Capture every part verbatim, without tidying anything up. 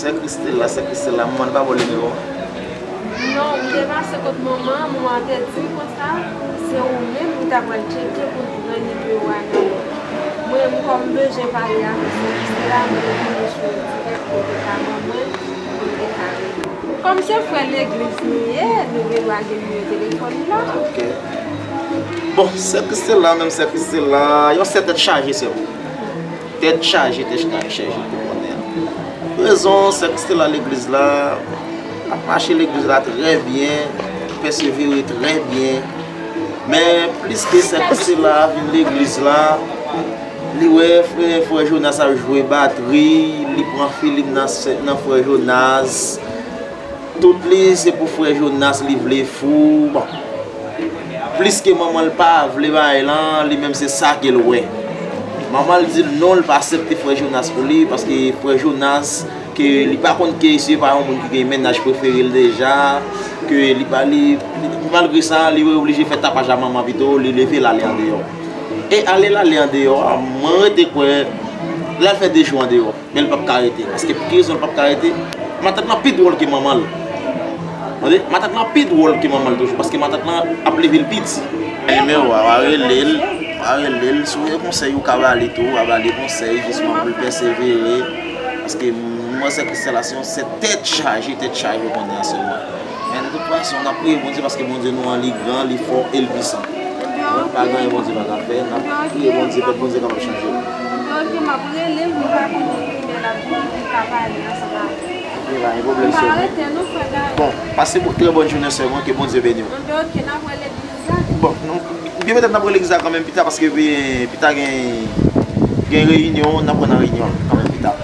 Sè Christella, sè Christella, manman l pa ba w nimewo a? Non, m te pase kot manman an, manman an te di m konsa, se ou menm ki ta pral tcheke pou n pran nimewo a nan men l. Mwen menm, kòm m bezwen pale avèk sè Christella, mwen vini sou dirèk kote pa manman l, pou m te ka rele. Kòm se frè legliz nou ye, nou gen dwa gen nimewo telefòn li la. Ok. Bon, sè Christella, menm sè Christella, yon sè tèt chaje, sè. Tèt chaje, tèt chaje, chaje pou konnen an. Rezon, sè Christella legliz la, ap mache legliz la trè byen, pèsevere trè byen. Men, plis ke sè Christella vin legliz la, li wè frè, frè Jonas ap jwe batri, li pran filim nan sè, nan frè Jonas. Tout li, se pou frè Jonas, li vle fou. Bon. Plis ke manman l pa vle bagay lan, li menm se sa ke l wè. Manman l di l non, l pa aksepte frè Jonas pou li, paske frè Jonas, ke li pa konn ke se pa yon moun ki gen mennaj prefere l deja, ke li pa, li, li, malgre sa, li oblije fè tapaj a manman pito, li leve l ale andeyò. E ale l ale andeyò a, mwen rete kwè, l al fè de jou andeyò. Men l p ap ka rete. Paske pou ki rezon l p ap ka rete? Matant lan pi dwòl ke manman l. Tande? Matant lan pi dwòl ke manman l toujou. Paske matant lan ap leve l piti. Nimewo a, w a rele l, w a rele l. Si w gen konsèy ou ka ba li tou, w a ba li konsèy, jisman pou l pèsevere. Paske m wè sè Christella se yon sè tèt chaje, tèt chaje konnen an sèlman. Men de tout fason, n ap priye Bondye paske Bondye nou an, li gran, li fò e li pwisan. Donk, pa gen anyen Bondye pa ka fè, n ap priye Bondye, pèp Bondye kapab chanje. Anben, ok, m ap rele l, m pa konnen ki lè l ap vini pou m ka pale ansanm avè l. Ok, pa gen pwoblèm, sè mwen. M pa rete non, frè Gaël. Bon, pase bo-, trè bòn jounen, sè mwen, ke Bondye beni w. Anben, ok, n ap wè legliz la. Bon, nou, byen petèt n ap wè legliz la kanmenm pita, paske pi, pita gen, gen reyinyon, n ap wè nan reyinyon kanmenm pita.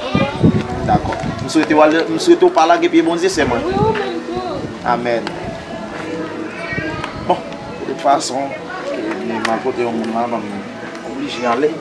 Dakò. M swete w al, m swete w pa lage pye Bondye, sè mwen. Wi, ou menm tou. Amèn. Bon, de tout fason, m al kote yon moun la, ban m oblije ale.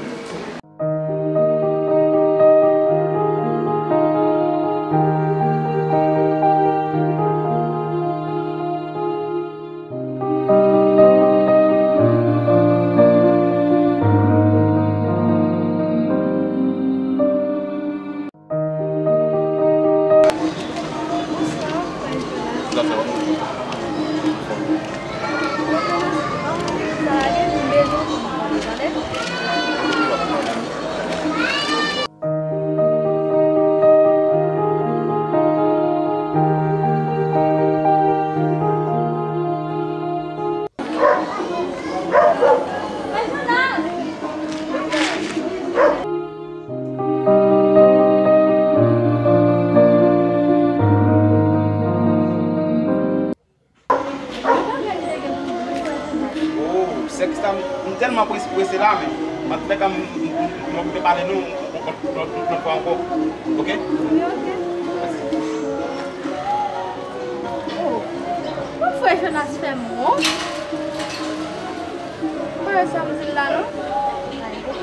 Oh, sèks la, m, m tèlman prese, prese la, men antoulèka, m, m, m, m okipe pale nou yon lòt fwa ankò. Ok? Wi, ok. Mèsi. Oh, bon, frè Jonas fè m wont. Mwen pa wè sa m di l la, non. Ay, ok.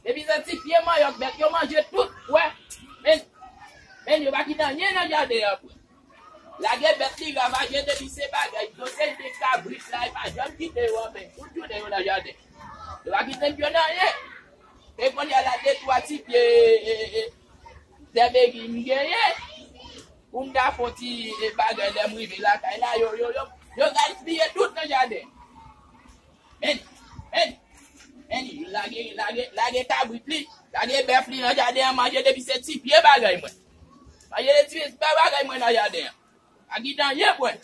Depi se ti pye manyòk bèt yo manje tout, wè. Men, men yo pa kite anyen nan jaden an pou lage bèt li ravaje depi se bagay, yo se de kabrit la, e pa janm kite yo anfen, tout jounen yo nan jaden. Yo pa kite m jwenn anyen. E kounye a la de twa ti pye, e, e, e, zèb egi m genyen. Pou m ta fè yon ti, e, bagay lè m rive lakay la, yo, yo, yo, yo gaspiye tout nan jaden. Men, men, men, lage, lage, lage kabrit li, lage bèf li nan jaden an, manje depi se ti pye bagay mwen. Manje de ti pye bagay mwen nan jaden an. Pa kite anyen pou mwen.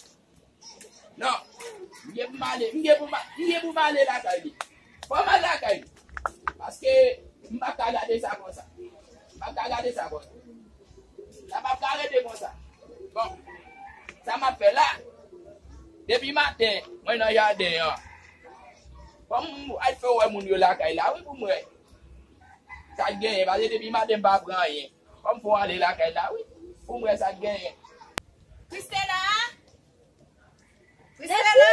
Non. M gen pou m ale, m gen pou m, m gen pou m ale lakay li. Fò m al lakay li. Paske m p ap ka gade sa konsa. M p ap ka gade sa konsa. Sa p ap ka rete konsa. Bon, sa m ap fè la? Depi maten, mwen nan jaden an. Fò m al fè wè moun yo lakay la, wi, pou m wè sa k genyen. Paske depi maten, m pa pran anyen. Fò m fè w ale lakay la, wi, pou m wè sa k genyen. Christella! Christella!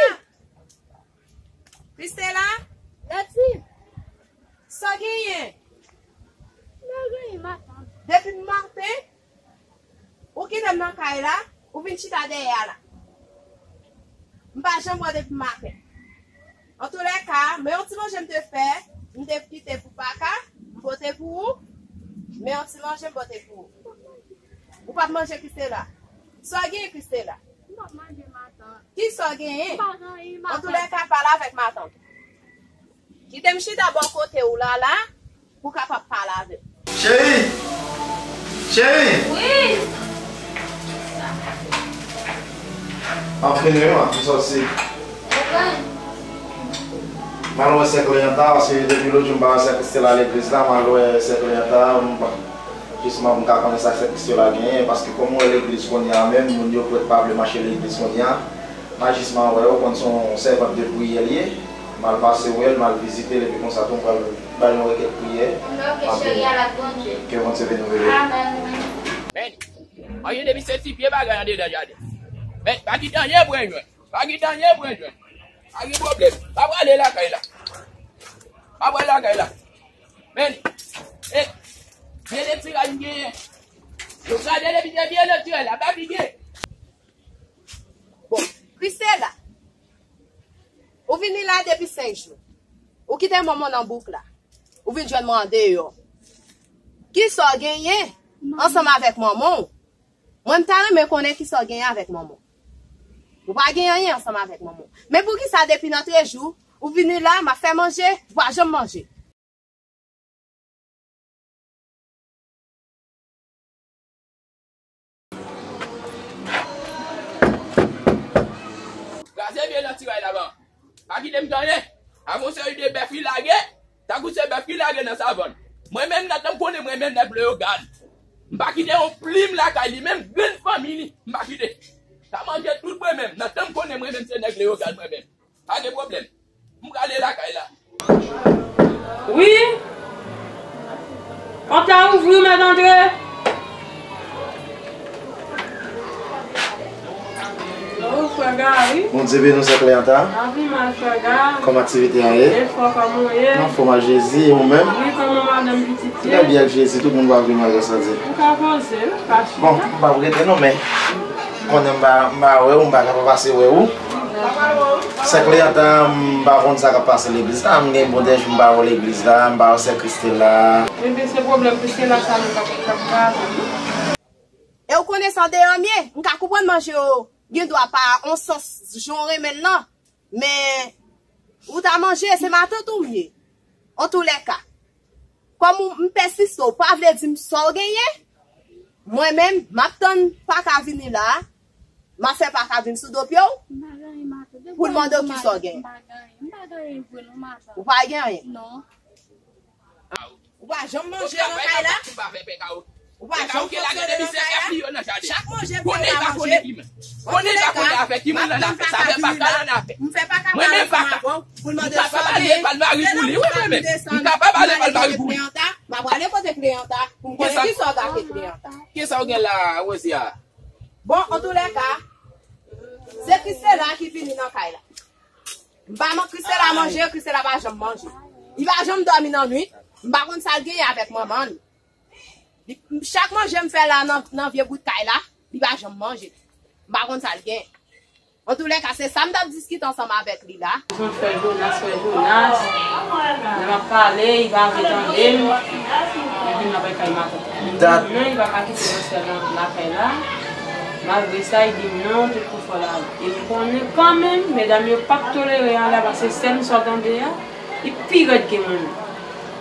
Christella! Leti! Sa genyen? Mwen genyen matant. Depi maten, ou kite m nan kay la, ou vin chita dèyè a la. M pa janm wè w depi maten. Antoulèka, men yon ti manje m te fè, m te kite pou Paka. Pote pou ou? Men yon ti manje m pote pou ou. Ou p ap manje, Christela? Sa w genyen, Christela? M p ap manje, matant. Ki sa w genyen? M pa gen anyen, matant. Antoulèka, pale avèk matant ou. Kite m chita bò kote w la, la, pou w kapab pale avè m. Cheri! Cheri! Wi! M ap vini, wi, m ap vin sòti. Mwen. M al wè sè Cleanta, paske depi lòt jou m pa wè sè Christela legliz la, m al wè sè Cleanta, m pa, jisman pou m ka konnen sa sè Christela genyen, paske kòm ou wè legliz kounye a menm, moun yo prèt pa vle mache legliz kounye a. M a jisman wè yo konn se yon sèvant de priyè l ye. M al pase wè l, m al vizite l, epi konsa tou m pral ba l yon rekèt priyè. M ap vini. Ke Bondye beni w, bebe. Amèn. Men, anyen depi se ti pye bagay andedan jaden. Men, pa kite anyen pran jwenn. Pa kite anyen pran jwenn. Pa gen pwoblèm. Pa prale lakay la. Pa prale lakay la. Men, e, byen letiraj m genyen. Yo gade depi se byen letiraj la, pa pike. Bon, Christela, ou vini la depi senk jou. Ou kite manman w nan bouk la. Ou vin jwenn mwen andeyò. Kisa w genyen ansanm avèk manman w? Mwen, m ta renmen konnen kisa w genyen avèk manman w. Ou pa gen anyen ansanm avèk manman w. Men poukisa depi nan trè jou, ou vini la, m ap fè manje, ou pa janm manje? Kraze byen nan tiray la ban. Pa kite m tande. Avè yon seri de bèf ki lage, tankou se bèf ki lage nan savann. Mwen menm, nan tan m konnen mwen menm nèg Leyogàn, m pa kite yon plim lakay li, menm grenn fanmi li, m pa kite. Sa manje tout mwen menm, nan tan m konnen mwen menm se nèg Leyogàn mwen menm. Pa gen pwoblèm. M prale lakay la. Wi. Pòt la ouvri, w mèt antre. Oh, frè Gary. Bondye beni w, sè Cleanta. Lavi mal, frè Gary. Kòman aktivite a ye? Efò, kòman w ye? Anfòm ak Jezi, e ou menm? Wi, kòman madanm pitit ye? Trè byen ak Jezi, tout moun pa viv malgre sa di. Ou ka poze, wi, pa chita. Bon, m p ap rete non, men konnen m pa, m pa wè w, m pa ka pa pase wè w. Sè Cleanta, m pa konn sa k ap pase legliz la, m gen bon de jou m pa wè w legliz la, m pa wè sè Christela. Ebyen, se pwoblèm Christela sa nou pa konn k ap gade. E w konnen sa deyò m ye, m ka konprann manje yo gen dwa pa yon sans jan w renmen l lan, men ou ta manje, se matant ou m ye. Antoulèka, kòm ou, m pèsiste, w pa vle di m sa w genyen, mwen menm, m ap tann Paka vini la, m ap fè Paka vin sou do pye w pou l mande w kisa w genyen. M pa gen anyen, m pa gen anyen vre non, matant. Ou pa gen anyen? Non. Ou pa janm manje nan kay la? Ou pa janm fonksyone nan kay la? Chak manje pou w ka manje. Konnen pa konnen ki moun. Konnen pa konnen avèk ki moun l annafè. Sa fè Paka l annafè. Mwen menm Paka. M kapab ale pa l mari pou li, wi, mwen menm. M kapab ale pa l mari pou li. M ap prale kote Cleanta pou m konnen kisa w ta fè Cleanta. Kisa w gen la, Rosia? Bon, antoulèka, se Christela ki vini nan kay la. M pa man Christela manje, Christela pa janm manje. Li pa janm dòmi nan nwit. M pa konn sa l genyen avèk manman l. Li, chak manje m fè la nan, nan vye bout kay la, li pa janm manje. M pa konn sa l gen. Antoulèka, se sa m t ap diskite ansanm avèk li la. Mwen frè Jonas, frè Jonas. Lè m ap pale, li pa vle tande m. Li di m l ap al kay matant li. Non, li pa ka kite yon sèl nan lakay la. Malgre sa, li di m non, tout konfò la. E m konnen kanmenm, medam yo p ap tolere anlè, paske sèl m sot tande a, li pi rèd ke mwen menm.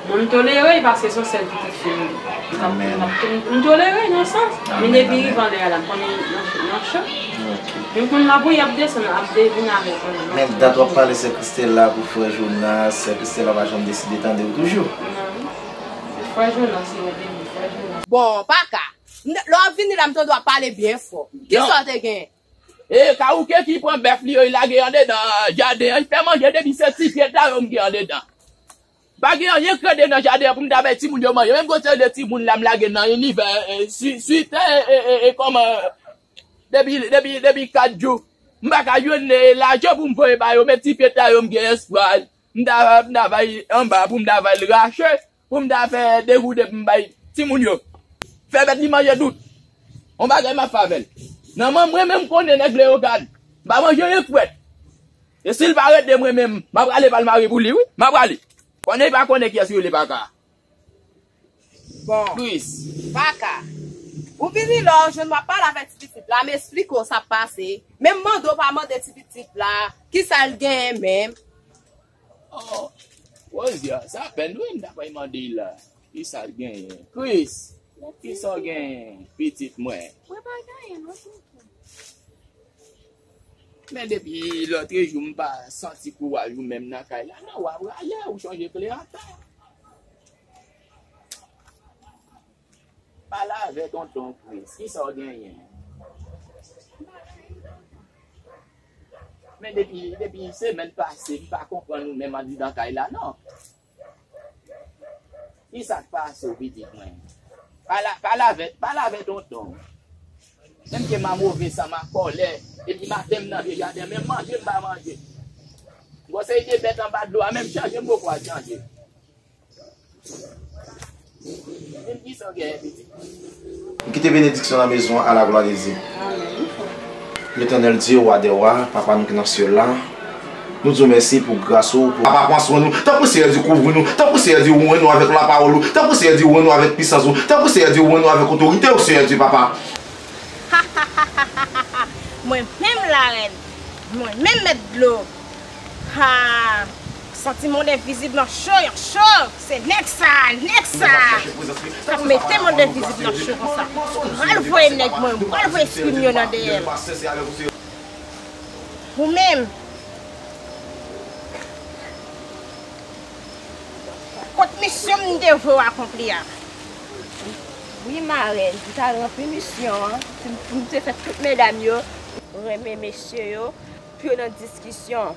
Mwen, m tolere l paske se yon sèl pitit fi m ye. M, m, m tolere l nan sans. Men depi rive anlè a la, m konnen nan, nan cho. Men m konn labouyi ap desann, ap devine avèk mwen. Men dat w ap pale sè Christela pou frè Jonas, sè Christela pa janm deside tande w toujou. Non. Frè Jonas, se yon demi, frè Jonas. Bon, Paka. Lè w ap vini la, m tande w ap pale byen fò. Kisa w te gen? E kawouke ki pran bèf li yo, li lage andedan jaden an, li fè manje depi se ti pye ta yo m gen andedan. Pa gen anyen k rete nan jaden an pou m ta bay timoun yo manje. Menm gwo seri de timoun la m lage nan inivè, e, si, si tè, e, e, e, kòman, depi, depi, depi kat jou. M pa ka jwenn, e, lajan pou m voye ba yo, men ti pye ta yo m gen espwa. M ta, m ta bay anba pou m ta bay l rache, pou m ta fè degoude pou m bay timoun yo. Fè bèt li manje dout. On bagay m ap fè avè l. Nan men mwen menm konnen nèg Leyogàn. M pa manje anyen k frèt. E si l pa rete mwen menm, m ap prale pa l mari pou li, wi. M ap prale. Konnen li pa konnen kiyès yo rele Paka. Bon. Chris. Paka. Ou vini la, ou jwenn m ap pale avèk ti pitit la, m esplike w sa k pase. Menm mande w pa mande ti pitit la, kisa l genyen menm. Oh, Rosia, sa pèn wi m ta pral mande l la. Kisa l genyen? Chris, kisa w genyen, pitit mwen? Mwen pa gen anyen, non, tonton. Men depi lòtrejou m pa santi kouraj ou menm nan kay la. Non, w ap rale, ou chonje Kleanta. Pale avè tonton Chris, kisa w genyen? Men depi, depi semèn pase, m pa konprann ou menm andidan kay la, non. Kisa k pase w, pitit mwen? Pale, pale avè, pale avè tonton. Menm ke m a move san, m a kòlè, epi maten m nan vye jaden, menm manje m pa manje. M gon seri de bèt anba dlo a, menm chanje m poko al chanje. Menm kisa w genyen, pitit? M kite benediksyon nan mezon an, à la gloire de Dieu. Letènèl Dye, wa dè wa, Papa nou ki nan syèl la, nou di w mèsi pou gras ou, pou Papa pran swen nou. Tanpri Seyè Dye kouvri nou. Tanpri Seyè Dye ouvri nou avèk lapawòl ou. Tanpri Seyè Dye ouvri nou avèk pisans ou. Tanpri Seyè Dye ouvri nou avèk otorite ou, Seyè Dye Papa. Mwen menm larèn, mwen menm mèt dlo. Ha! Santi mond envizib lan cho, y ap cho. Se nèg sa, nèg sa k ap mete mond envizib lan cho konsa. Pral voye nèg mwen, pral voye esprim yo nan dèyè m. Ou menm, kot misyon m te voye w akonpli a? Wi, marèn, m t al ranpli misyon an. M te fè tout medam yo renmen mesye yo, pou yo nan diskisyon.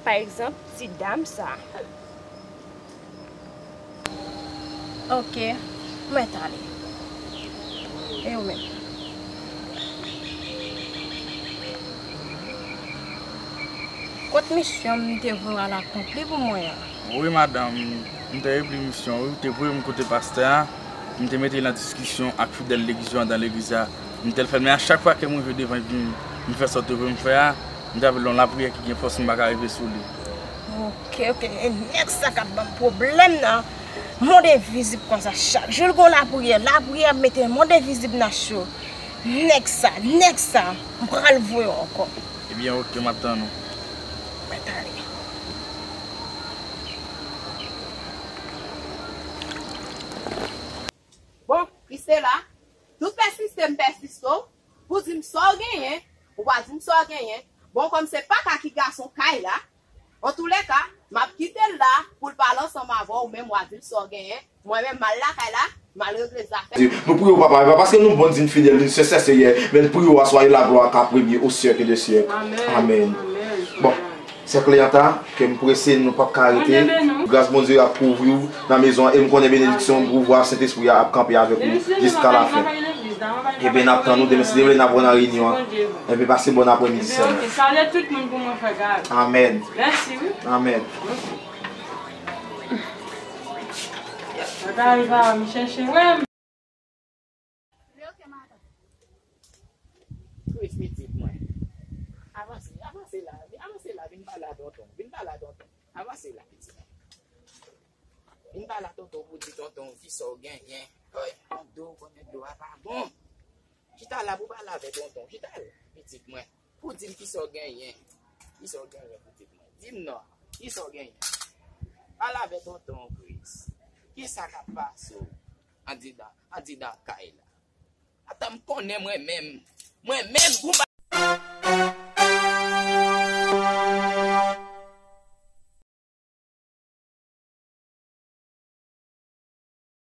Pa egzanp, ti dam sa. Ok, mwen t ale. E ou menm? Kot misyon m te voye w al akonpli pou mwen an? Wi, madanm, m te ranpli misyon, wi. Ou te voye m kote pastè a, m te mete l nan diskisyon ak fidèl legliz yo anndan legliz la. M te l fè l, men a chak fwa ke m rive devan epi m, m fè sa w te voye m fè a, m t avè l nan lapriyè ki gen fòs, m pa ka rive sou li. Ok, ok. E nèg sa k ap ban m pwoblèm nan mond envizib konsa. Chak jou l gon lapriyè. Lapriyè ap mete mond envizib nan cho. Nèg sa, nèg sa, m pral voye w ankò. Ebyen, ok, m ap tann ou. Mwen t ale. Bon, Christela, tout pèsiste m pèsiste w, pou di m sa w genyen, ou pa di m sa w genyen. Bon, kòm se Paka ki gason kay la, antoulèka, m ap kite l la pou l pale ansanm avè w, ou menm w a di l sa w genyen. Mwen menm, m al lakay la, m al regle zafè m. Nou priye w, Papa, e pa paske nou bon, di n fidèl, di n sensè, Seyè, men n priye w aswè a, e laglwa ka premye au siècle des siècles. Amèn. Amèn. Amèn. Bon, sè Cléanta, ke m prese, nou p ap ka rete. Gras Bondye ap kouvri w nan mezon an, e m konnen benediksyon pouvwa Sentespri a ap kanpe avèk ou jiska lafen. Ebyen, n ap tann ou demen, si Dye vle, n ap wè nan reyinyon an. Ebyen, pase bòn aprèmidi, sè mwen. Salye tout moun pou mwen, frè Gary. Amèn. Mèsi, wi. Amèn. Frè Gary va m chèche, wi. Chris, pitit mwen. Avanse, avanse la, avanse la, vin pale a tonton, vin pale a tonton. Avanse la, pitit mwen. Vin pale a tonton pou di tonton kisa w genyen. Oy, mèt dlo, mèt dlo a pa bon. Chita la pou pale avè tonton. Chita la, pitit mwen. Pou di m kisa w genyen. Kisa w genyen, pitit mwen. Di m non. Kisa w genyen. Pale avè tonton Chris. Kisa k ap pase w andidan, andidan kay la? Ata m konnen mwen menm. Mwen menm, pou m pa